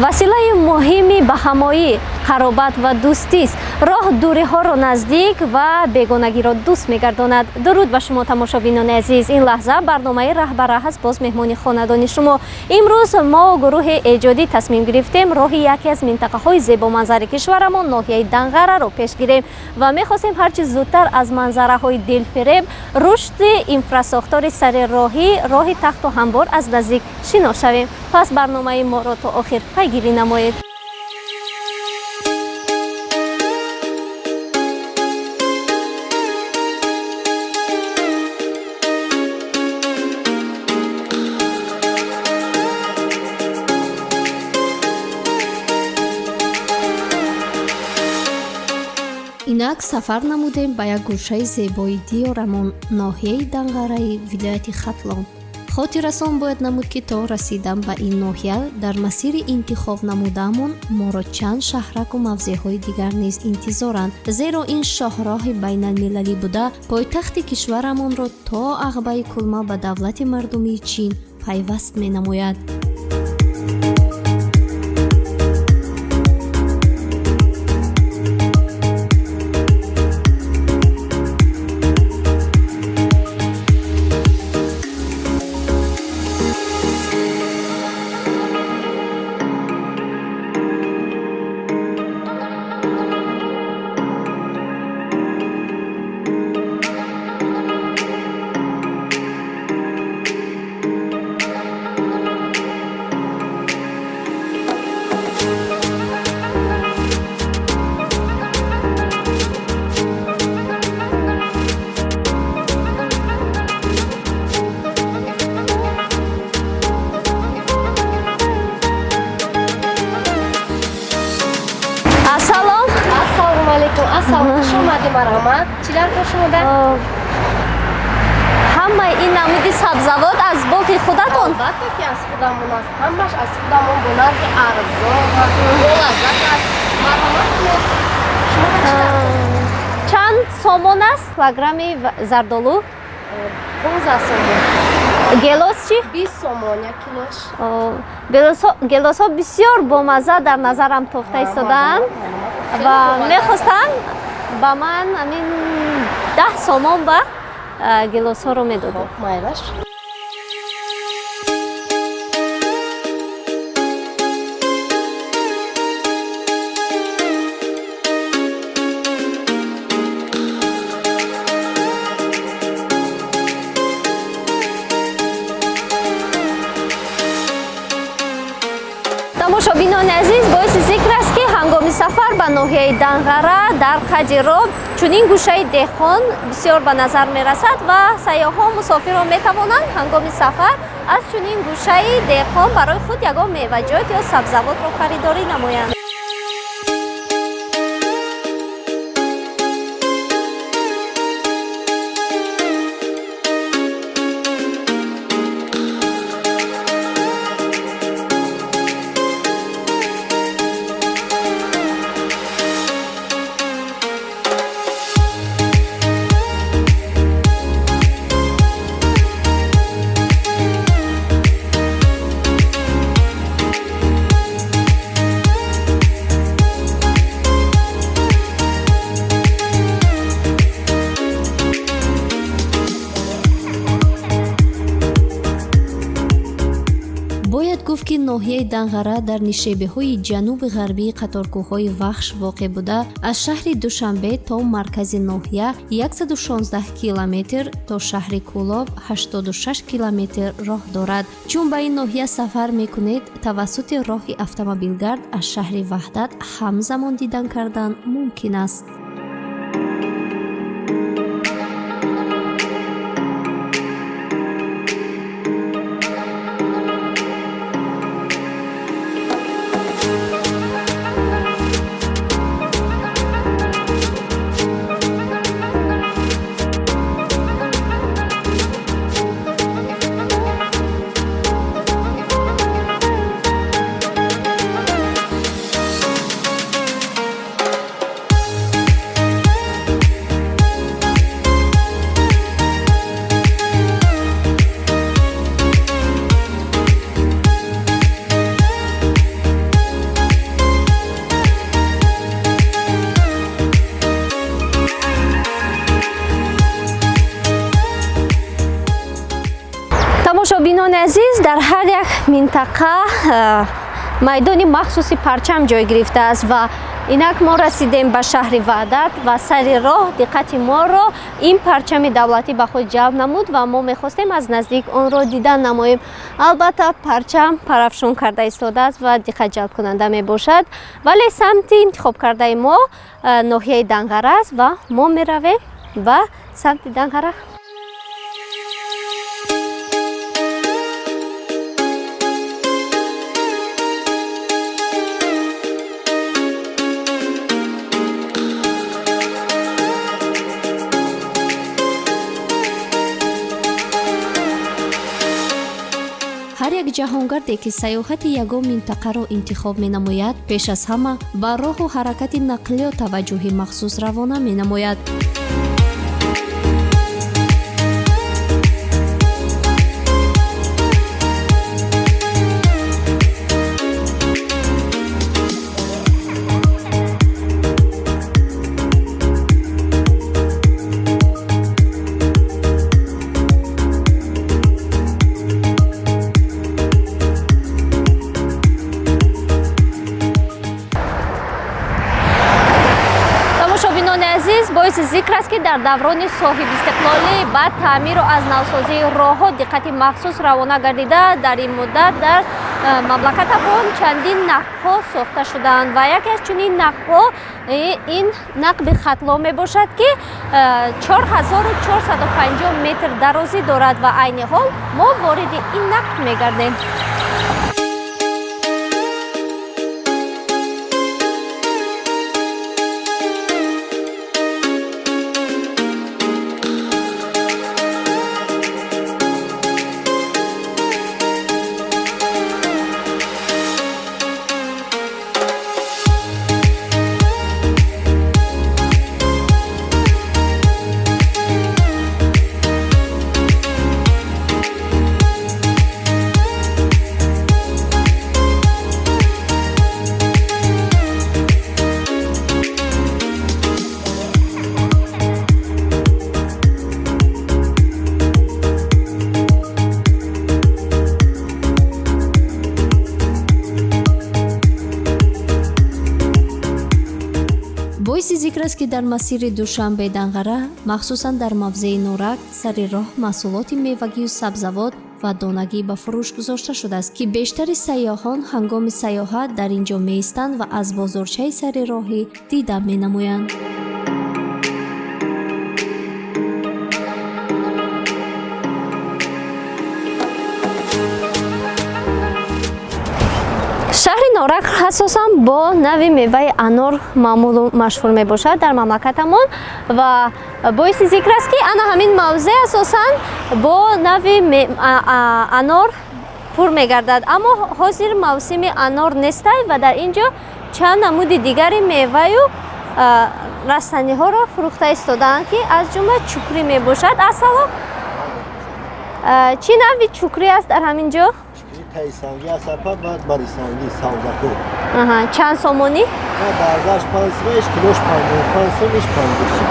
Василаи муҳими баҳамоӣ, қаробат ва дӯстист. Роҳ дуриҳоро наздик ва бегонагиро дӯст мегардонад. Дуруд ба шумо, тамошобинони азиз. Ин лаҳза барномаи «Раҳбараҳ» аст, боз меҳмони хонадони шумо. Имрӯз мо, гурӯҳи эҷодӣ, тасмим гирифтем роҳи яке аз минтақаҳои зебоманзари кишварамон, ноҳияи Данғараро пеш гирем ва мехостем ҳарчи зудтар аз манзараҳои дилфиреб, рушди инфрасохтори сари роҳӣ, роҳи тахту ҳамвор аз наздик шинос шавем. Пас барномаи моро то охир пайгирӣ намоед. Инак сафар намудем ба як гӯшаи зебои диёрамон, ноҳияи Данғараи вилояти Хатлон. Хотиррасон бояд намуд, ки то расидан ба ин ноҳия дар масири интихоб намудаамон моро чанд шаҳраку мавзеъҳои дигар низ интизоранд, зеро ин шоҳроҳи байналмилалӣ буда, пойтахти кишварамонро то Ағбаи Кулма ба давлати мардумии Чин пайваст менамояд. Ассалом. Ассалому алайкум, ассалом, хуш омадӣ, марҳамат. Чӣ даркор шумода? Ҳамаи ин намуди сабзавот аз боғи худатон? Албатта, ки аз худамон аст, ҳамаш аз худамон, бо нархи арзон аст, бо лаззат аст. Марҳамат кунед, шумо ба чӣ даркор? Чанд сомон аст килограмми зардолу? 15 сомон. Гелос чӣ? 20 сомон як килош. Гелосҳо бисёр бомазза дар назарам тофта истодаанд ва мехостам ба ман ҳамин 10 сомон ба гелосҳоро медодед. Майлаш. Тамошобинони азиз, боиси зикр аст, ки ҳангоми сафар ба ноҳияи Данғара дар қади роҳ чунин гӯшаи деҳқон бисёр ба назар мерасад ва сайёҳон, мусофирон метавонанд ҳангоми сафар аз чунин гӯшаи деҳқон барои худ ягон меваҷот ё сабзавотро харидорӣ намоянд. Бояд гуфт, ки ноҳияи Данғара дар нишебиҳои ҷануби ғарбии қаторкӯҳҳои Вахш воқеъ буда, аз шаҳри Душанбе то маркази ноҳия 116 километр, то шаҳри Кӯлоб 86 километр роҳ дорад. Чун ба ин ноҳия сафар мекунед, тавассути роҳи автомобилгард аз шаҳри Ваҳдат ҳамзамон дидан кардан мумкин аст. Тамошобинони азиз, дар ҳар як минтақа майдони махсуси парчам ҷой гирифтааст ва инак мо расидем ба шаҳри Ваҳдат ва сари роҳ диққати моро ин парчами давлатӣ ба худ ҷалб намуд ва мо мехостем аз наздик онро дидан намоем. Албатта, парчам парафшон карда истодааст ва диққат ҷалбкунанда мебошад, вале самти интихобкардаи мо ноҳияи Данғара аст ва мо меравем ба самти Данғара. Ҳар як ҷаҳонгарде, ки сайёҳати ягон минтақаро интихоб менамояд, пеш аз ҳама ба роҳу ҳаракати нақлиёт таваҷҷӯҳи махсус равона менамояд. Тамошобинони азиз, боиси зикр аст, ки дар даврони соҳибистиқлолӣ ба таъмиру аз навсозии роҳҳо диққати махсус равона гардида, дар ин муддат дар мамлакатамон чандин нақбҳо сохта шудаанд ва яке аз чунин нақбҳо ин нақби Хатлон мебошад, ки 4450 метр дарозӣ дорад ва айни ҳол мо вориди ин нақб мегардем. Боиси зикр аст, ки дар масири Душанбе Данғара, махсусан дар мавзеи Норак, сари роҳ маҳсулоти мевагию сабзавот ва донагӣ ба фурӯш гузошта шудааст, ки бештари сайёҳон ҳангоми сайёҳат дар ин ҷо меистанд ва аз бозорчаи сари роҳӣ дида менамоянд. Шаҳри Норак асосан бо нави меваи анор маъмулу машҳур мебошад дар мамлакатамон ва боиси зикр аст, ки ана ҳамин мавзеъ асосан бо нави анор пур мегардад, аммо ҳозир мавсими анор нестай ва дар ин ҷо чанд намуди дигари меваю растаниҳоро фурӯхта истодаанд, ки аз ҷумла чукрӣ мебошад. Ассалом, чӣ нави чукрӣ аст дар ҳамин ҷо? Тайсанги асапа, баъд барисанги савзаку. Чанд сомонӣ? Баъзаш 5 сум, иш килош 55 сум, иш 50 сум.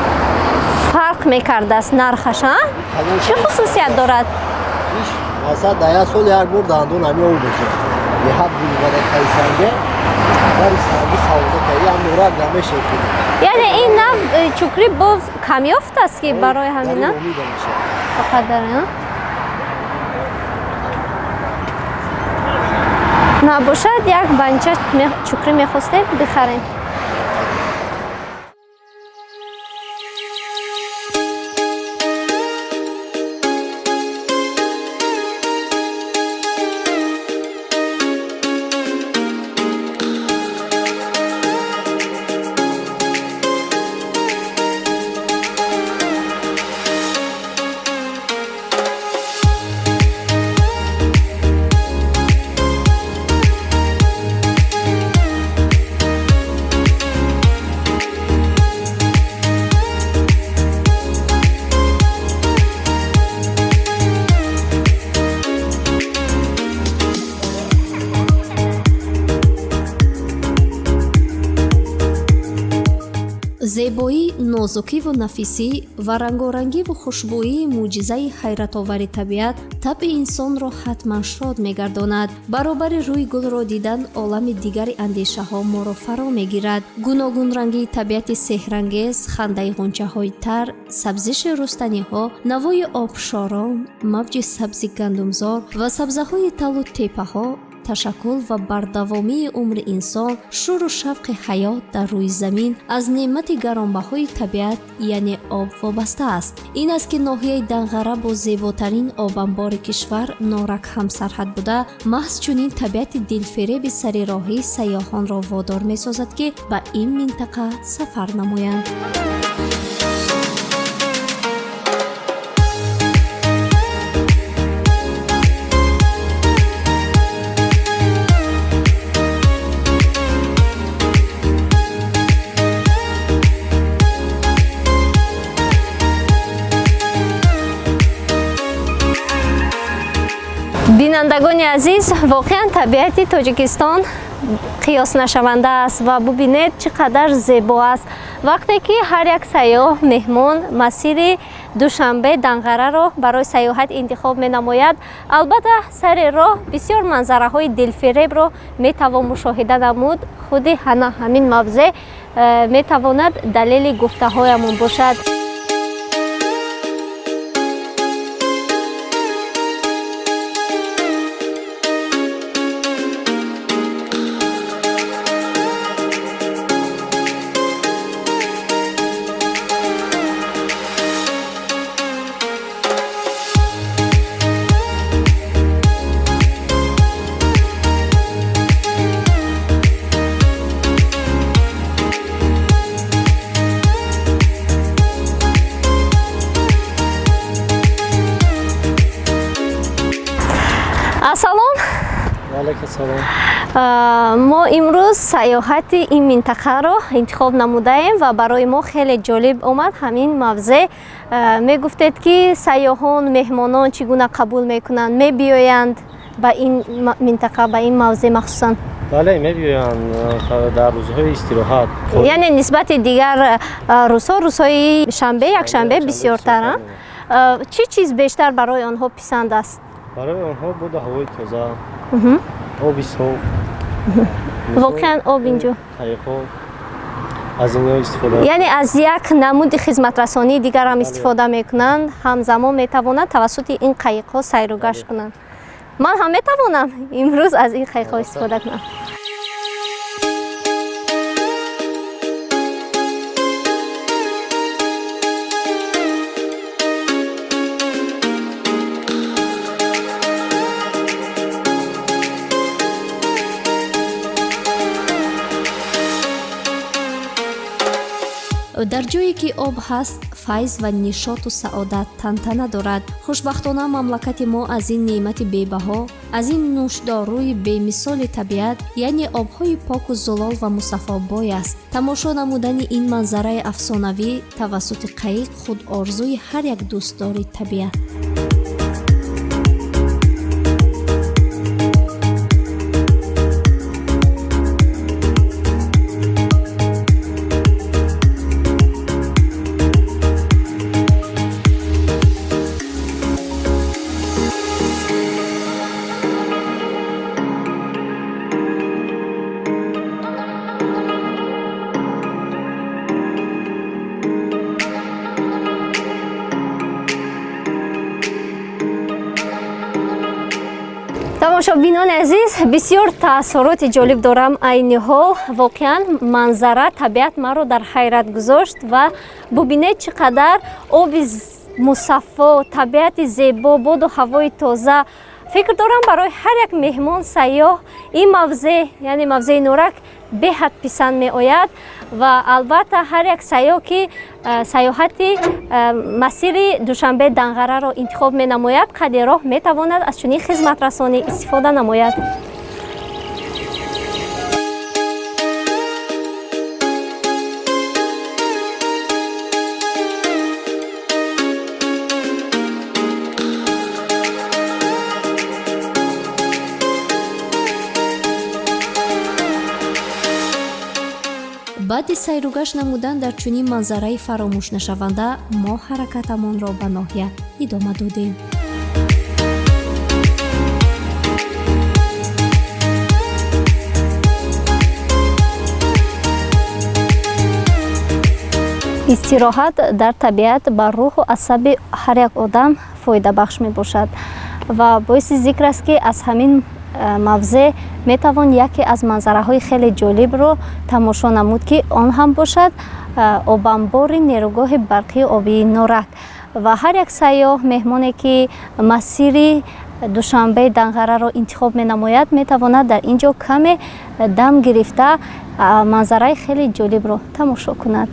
Фарқ мекардааст нархаш, а? Чӣ хусусият дорад? Иш масалан, дар як сол як бор дандон ҳами об мешавад, беҳад гулбада тайсанге, барисанги савзака ям нурак намешефид. Яъне ин нав чукрӣ боз камёфт аст, ки барои ҳамина фақат дар набошад, як банча чукрӣ мехостем бихарем. Зебоӣ, нозукиву нафисӣ ва рангорангиву хушбӯии мӯъҷизаи ҳайратовари табиат табъи инсонро ҳатман шод мегардонад. Баробари рӯи гулро дидан, олами дигари андешаҳо моро фаро мегирад. Гуногунрангии табиати сеҳрангез, хандаи ғунчаҳои тар, сабзиши рустаниҳо, навои обшорон, мавҷи сабзи гандумзор ва сабзаҳои талу теппаҳо, ташаккул ва бардавомии умри инсон, шӯру шавқи ҳаёт дар рӯи замин аз неъмати гаронбаҳои табиат, яъне об, вобаста аст. Ин аст, ки ноҳияи Данғара бо зеботарин обанбори кишвар Норак ҳамсарҳад буда, маҳз чунин табиати дилфиреби сари роҳӣ сайёҳонро водор месозад, ки ба ин минтақа сафар намоянд. Бинандагони азиз, воқеан табиати Тоҷикистон қиёснашаванда аст ва бубинед, чӣ қадар зебо аст. Вақте ки ҳар як сайёҳ, меҳмон масири Душанбе Данғараро барои сайёҳат интихоб менамояд, албатта, сари роҳ бисёр манзараҳои дилфиребро метавон мушоҳида намуд. Худи ҳана ҳамин мавзеъ метавонад далели гуфтаҳоямон бошад. Ассалом. Ваалайкум ассалом. Мо имрӯз сайёҳати ин минтақаро интихоб намудаем ва барои мо хеле ҷолиб омад ҳамин мавзеъ. Мегуфтед, ки сайёҳон, меҳмонон чӣ гуна қабул мекунанд, мебиёянд ба ин минтақа, ба ин мавзеъ махсусан? Бале, мебиёянд дар рӯзҳои истироҳат. Яъне нисбати дигар рӯзҳо, рӯзҳои шанбе, якшанбе бисёртар. Чӣ чиз бештар барои онҳо писанд аст? Барои онҳо боду ҳавои тоза, оби соф. Воқеан, об инҷо. Қайиқҳо, аз инҳо истифода. Яъне аз як намуди хизматрасонии дигарам истифода мекунанд, ҳамзамон метавонанд тавассути ин қайиқҳо сайру гашт кунанд. Ман ҳам метавонам имрӯз аз ин қайиқҳо истифода кунам? Дар ҷое ки об ҳаст, файз ва нишоту саодат тантана дорад. Хушбахтона, мамлакати мо аз ин неъмати бебаҳо, аз ин нӯшдоруи бемисоли табиат, яъне обҳои поку зулол ва мусаффо бой аст. Тамошо намудани ин манзараи афсонавӣ тавассути қайиқ худ орзуи ҳар як дӯстдори табиат. Тамошобинони азиз, бисёр таассуроти ҷолиб дорам айни ҳол. Воқеан, манзара, табиат маро дар ҳайрат гузошт ва бубинед, чӣ қадар оби мусаффо, табиати зебо, боду ҳавои тоза. Фикр дорам, барои ҳар як меҳмон, сайёҳ ин мавзеъ, яъне мавзеи Норак, беҳад писанд меояд. Ва албатта, ҳар як сайёҳ, ки сайёҳати масири Душанбе Данғараро интихоб менамояд, қадри роҳ метавонад аз чунин хизматрасонӣ истифода намояд. Баъди сайругашт намудан дар чунин манзараи фаромӯшнашаванда мо ҳаракатамонро ба ноҳия идома додем. Истироҳат дар табиат ба рӯҳу асаби ҳар як одам фоидабахш мебошад ва боиси зикр аст, ки аз ҳамин мавзеъ метавон яке аз манзараҳои хеле ҷолибро тамошо намуд, ки он ҳам бошад обанбори нерӯгоҳи барқии обии Норак. Ва ҳар як сайёҳ, меҳмоне, ки масири Душанбе Данғараро интихоб менамояд, метавонад дар ин ҷо каме дам гирифта, манзараи хеле ҷолибро тамошо кунад.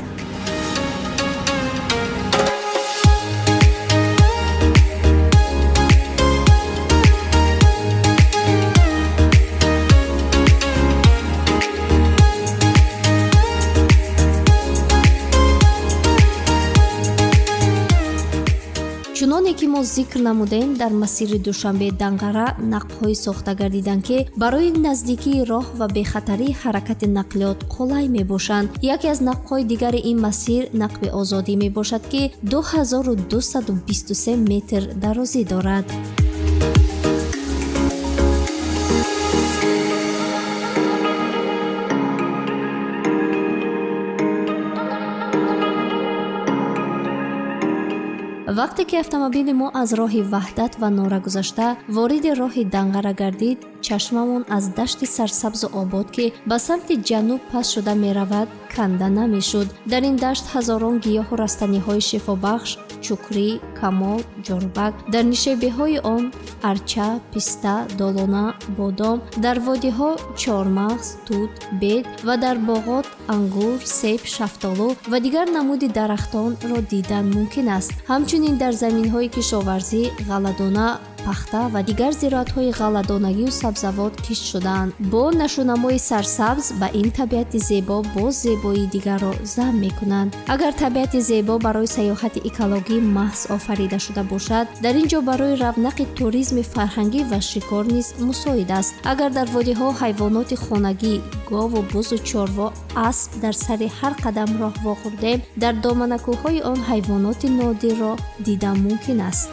Чуноне ки мо зикр намудем, дар масири Душанбе Данғара нақбҳое сохта гардиданд, ки барои наздикии роҳ ва бехатарии ҳаракати нақлиёт қулай мебошанд. Яке аз нақбҳои дигари ин масир нақби Озодӣ мебошад, ки 2223 метр дарозӣ дорад. Вақте ки автомобили мо аз роҳи Ваҳдат ва Нора гузашта вориди роҳи Данғара гардид, чашмамон аз дашти сарсабзу обод, ки ба самти ҷануб паст шуда меравад, канда намешуд. Дар ин дашт ҳазорон гиёҳу растаниҳои шифобахш, чукрӣ, камол, ҷорбак, дар нишебиҳои он арча, писта, долона, бодом, дар водиҳо чормағз, тут, бед ва дар боғот ангур, себ, шафтолу ва дигар намуди дарахтонро дидан мумкин аст. Ҳамчунин дар заминҳои кишоварзӣ ғалладона, пахта ва дигар зироатҳои ғалладонагию сабзавот кишт шудаанд. Бо нашунамои сарсабз ба ин табиати зебо боз зебоии дигарро зам мекунанд. Агар табиати зебо барои сайёҳати экологӣ маҳз офарида шуда бошад, дар ин ҷо барои равнақи туризми фарҳангӣ ва шикор низ мусоид аст. Агар дар водиҳо ҳайвоноти хонагӣ, гову бузу чорво, асп дар сари ҳар қадам роҳ вохӯрдем, дар доманакӯҳҳои он ҳайвоноти нодирро дидан мумкин аст.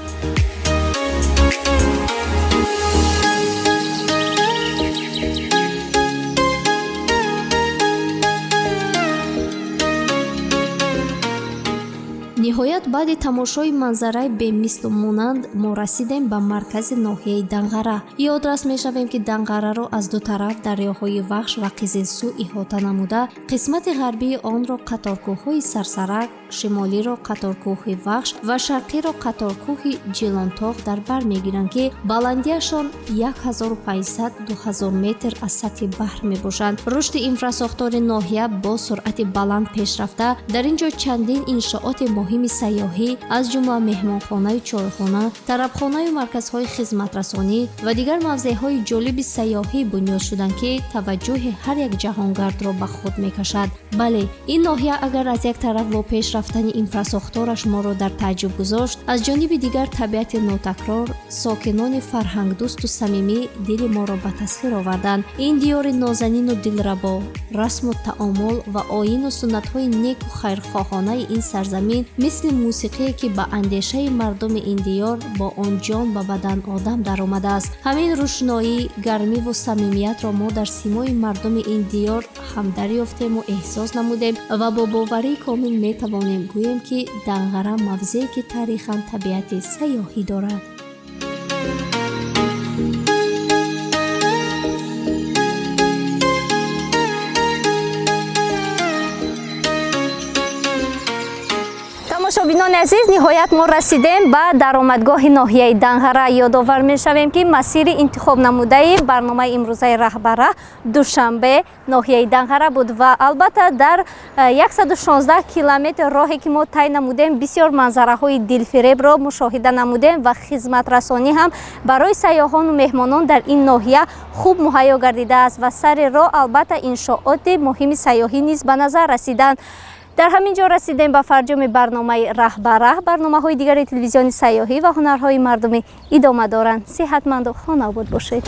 Ниҳоят, баъди тамошои манзараи бемислу монанд мо расидем ба маркази ноҳияи Данғара. Ёдрас мешавем, ки Данғараро аз ду тараф дарёҳои Вахш ва Қизилсӯ иҳота намуда, қисмати ғарбии онро қаторкӯҳҳои Сарсарак, шимолиро қаторкӯҳи Вахш ва шарқиро қаторкӯҳи Ҷилонтоғ дар бар мегиранд, ки баландиашон 1500-2000 метр аз сатҳи баҳр мебошанд. Рушди инфрасохтори ноҳия бо суръати баланд пеш рафта, дар ин ҷо чандин иншооти муҳими сайёҳӣ, аз ҷумла меҳмонхонаю чойхона, тарабхонаю марказҳои хизматрасонӣ ва дигар мавзеъҳои ҷолиби сайёҳӣ бунёд шуданд, ки таваҷҷӯҳи ҳар як ҷаҳонгардро ба худ мекашад. Бале, ин ноҳия агар аз як тараф бо пеш рафтани инфрасохтораш моро дар тааҷҷуб гузошт, аз ҷониби дигар табиати нотакрор, сокинони фарҳангдӯсту самимӣ дили моро ба тасхир оварданд. Ин диёри нозанину дилрабо, расму таомул ва оину суннатҳои неку хайрхоҳонаи ин сарзамин мисли мусиқие, ки ба андешаи мардуми ин диёр бо он ҷон ба бадан одам даромадааст. Ҳамин рӯшноӣ, гармиву самимиятро мо дар симои мардуми ин диёр ҳам дарёфтему эҳсос намудем ва бо боварии комил метавонем гӯем, ки Данғара мавзее, ки таърихан табиати сайёҳӣ дорад. Тамошобинони азиз, ниҳоят мо расидем ба даромадгоҳи ноҳияи Данғара. Ёдовар мешавем, ки масири интихобнамудаи барномаи имрӯзаи Раҳбара Душанбе ноҳияи Данғара буд ва албатта дар 116 километр роҳе, ки мо тай намудем, бисёр манзараҳои дилфиребро мушоҳида намудем ва хизматрасонӣ ҳам барои сайёҳону меҳмонон дар ин ноҳия хуб муҳайё гардидааст ва сари роҳ албатта иншооти муҳими сайёҳӣ низ ба назар расиданд. Дар ҳамин ҷо расидем ба фарҷоми барномаи Раҳбараҳ. Барномаҳои дигари телевизиони сайёҳӣ ва ҳунарҳои мардумӣ идома доранд. Сиҳатманду хонаобод бошед.